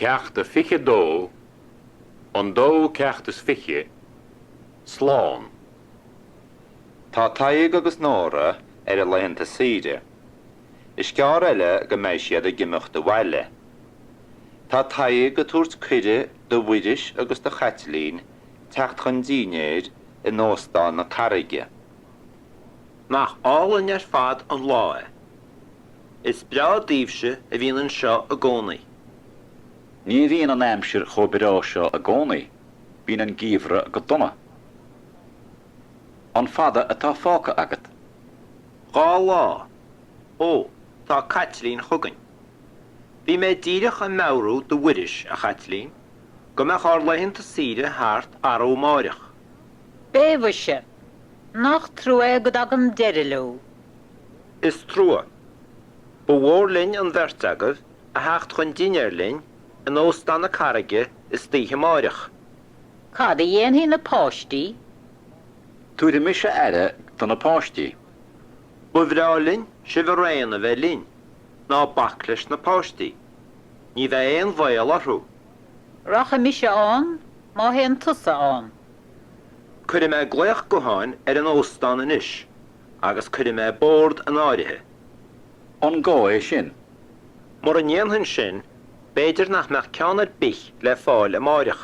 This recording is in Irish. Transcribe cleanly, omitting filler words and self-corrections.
Ceacht a 22, An dóú ceacht is fiche, Slán. Tá Tadhg agus Nóra ar a laethanta saoire. Is gearr eile go mbeidh siad ag imeacht abhaile. Tá Tadhg ag tabhairt cuireadh do Mhuiris agus do Chaitlín teacht chun dinnéir in Óstán na Carraige. Nach álainn ar fad an lá é. Is breá daoibhse a bhíonn anseo i gcónaí. Ní bhíonn an aimsir chomh breá seo i gcónaí, bíonn an geimhreadh go dona. An fada atá fágtha agat? 2 lá. Ó, tá Caitlín chugainn. Bhí mé díreach ag meabhrú do Mhuiris, a Chaitlín, go mbeadh ár laethanta saoire thart arú amáireach. Beidh mhuise. Nach trua é go dtagann deireadh leo. Is trua. Ba mhór linn an bheirt agaibh a theacht chun dinnéir linn in Óstán na Carraige istoíche amáireach. Cad a dhéanfaidh na páistí? Tabharfaidh mise aire do na páistí. Ba bhreá linn sibh araon a bheith linn, ná bac leis na páistí. Ní bheidh aon bhaol orthu. Rachaidh mise ann má théann tusa ann. Cuirfidh mé glaoch gutháin ar an óstán anois agus cuirfidh mé bord in áirithe. An gá é sin? Mura ndéanfainn sin, b'fhéidir nach mbeadh ceann ar bith le fáil amáireach.